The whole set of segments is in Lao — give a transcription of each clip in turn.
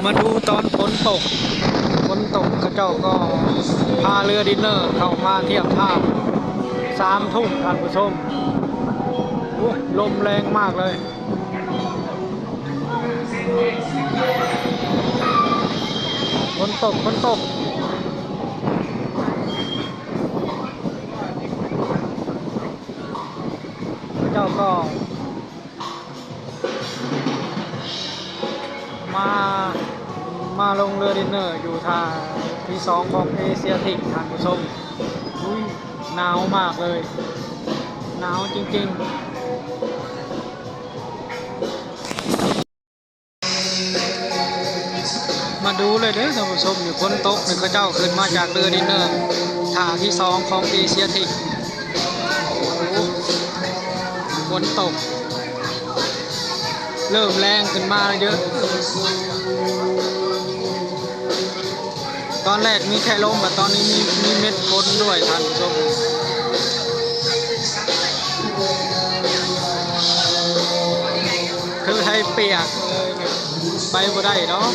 ມາດູຕອນຝົນຕົກ ຝົນຕົກ ເຂົາເຈົ້າກໍພາເຮືອດິນເນີເຂົ້າມາທຽບທ່າສາມທຸ່ມ ທ່ານຜູ້ຊົມ. ໂອ້ ລົມແຮງມາກເລີຍ. ຝົນຕົກ ຝົນຕົກ ເຂົາເຈົ້າກໍມາ ມາລົງເຮືອດິນເນີຢູ່ທ່າທີສອງຂອງເອເຊຍທິກ ທ່ານຜູ້ຊົມ. ອຸ້ຍ ໜາວມາກເລີຍ ໜາວຈິງໆ. ມາດູເລີຍເດີທ່ານຜູ້ຊົມ ນີ້ຝົນຕົກນີ້ ເຂົາເຈົ້າຂຶ້ນມາຈາກເຮືອດິນເນີທ່າທີສອງຂອງເອເຊຍທິກ. ໂອ້ ຝົນຕົກ ເລີ່ມແຮງຂຶ້ນມາເດີ. ຕອນແລກມີແຄ່ລົມ ແລະ ຕອນນີ້ມີ ມີເມັດຝົນດ້ວຍ ທ່ານຜູ້ຊົມ. ຄືໃຫ້ປຽກເລີຍ ໄປບໍ່ໄດ້ດອກ.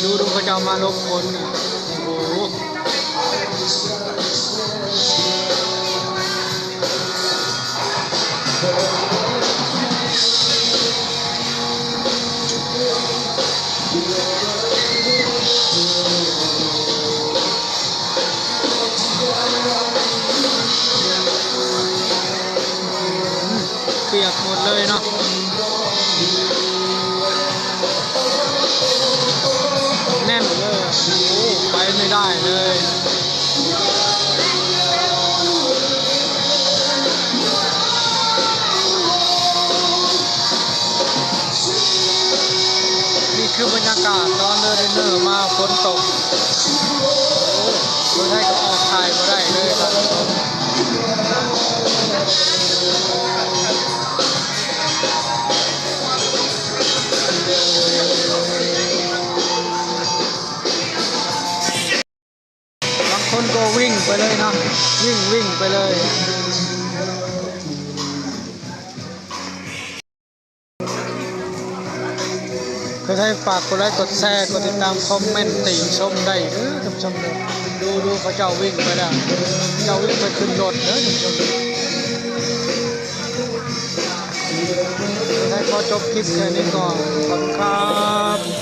ດູ ດູເຂົາເຈົ້າມາຫຼົບຝົນ. ໂອ້ໂຫ. ປຽກໝົດເລີຍເນາະ ແໜ້ນເລີຍ. ໂອ້ ໄປໄມ່ໄດ້ເລີຍ. ນີ້ຄືບັນຍາກາດຕອນເດີນເດີມາຝົນຕົກ. ໂອ້ ບໍ່ໄດ້ກໍອອກຖ່າຍບໍ່ໄດ້ເລີຍ ທ່ານຜູ້ຊົມ. ບາງຄົນກໍວິ່ງໄປເລີຍເນາະ ວິ່ງ ວິ່ງໄປເລີຍ. ໃຜໃດຝາກກົດໄລ ກົດແຊ ກົດຕິດຕາມ ຄອມເມັນຕິຊົມໄດ້ເດີທ່ານຜູ້ຊົມເດີ. ດູ ດູເຂົາເຈົ້າວິ່ງໄປແລ້ວ ເຈົ້າວິ່ງໄປຂຶ້ນລົດເດີທ່ານຜູ້ຊົມ. ໃຜໃດຂໍຈົບຄລິບແຄ່ນີ້ກ່ອນ ຂອບຄຸນຄັບ.